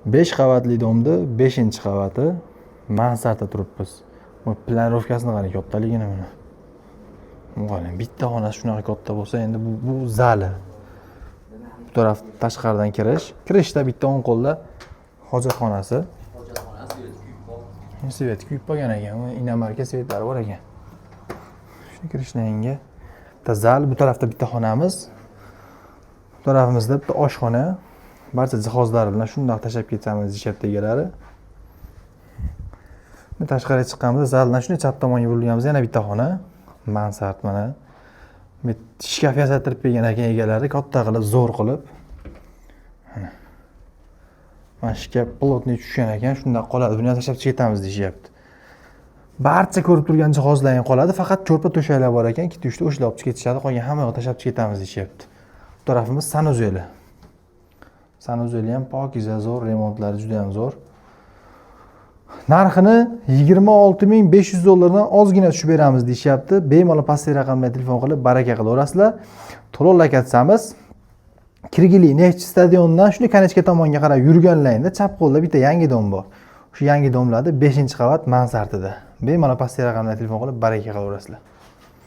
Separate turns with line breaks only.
5 qavatli дом ni 5-qavati, mansarda turibmiz. Bu планировка sini qarang, kattaligini mana. Bu qarang, bitta xonasi shunaqa katta bo'lsa, endi bu zali. Bu taraf tashqaridan kirish. Kirishda bitta o'ng qo'lda hojatxonasi.
Hojatxona, свет kuyib qoldi.
Свет kuyib qolgan ekan, иномарка свет lari bor ekan. Shuni kirishdan bitta zal, bu tarafda bitta xonamiz. Bu tarafimizda bitta oshxona. Barcha jihozlari bilan shundoq tashlab ketamiz deyishyapti egalari. Tashqariga chiqqanimizda zaldan shunday chap tomonga burilganimizda yana bitta xona. Mansard mana. Bu shkaf yasattirib bergan ekan egalari, katta qilib, zo'r qilib. Mana. Mana shkaf плотный tushgan ekan, shundoq qoladi. Buni ham tashlab ketamiz deyishyapti. Barcha ko'rib turgan jihozlar ham qoladi, faqat ko'rpa to'shaklar bor ekan, ikkita uchta o'shalar olib chiqib ketishadi, qolgan hamma yoqni tashlab ketamiz deyishyapti. Bu tarafimiz санузел i. Санузел i ham pokiza, zo'r, remontlari juda ham zo'r. Narxini 26 500 dollardan ozgina tushib beramiz deyishyapti. Bemalol pastdagi raqamga telefon qilib baraka qilaverasizlar. To'liq lokatsiyamiz Kirgili Neftchi stadionidan shunday конечка tomonga qarab yurganlaringda chap qo'lda bitta yangi дом bor. Shu yangi дом larda 5-qavat mansardida. Bemalol pastdagi raqamga telefon qilib baraka qilaverasizlar.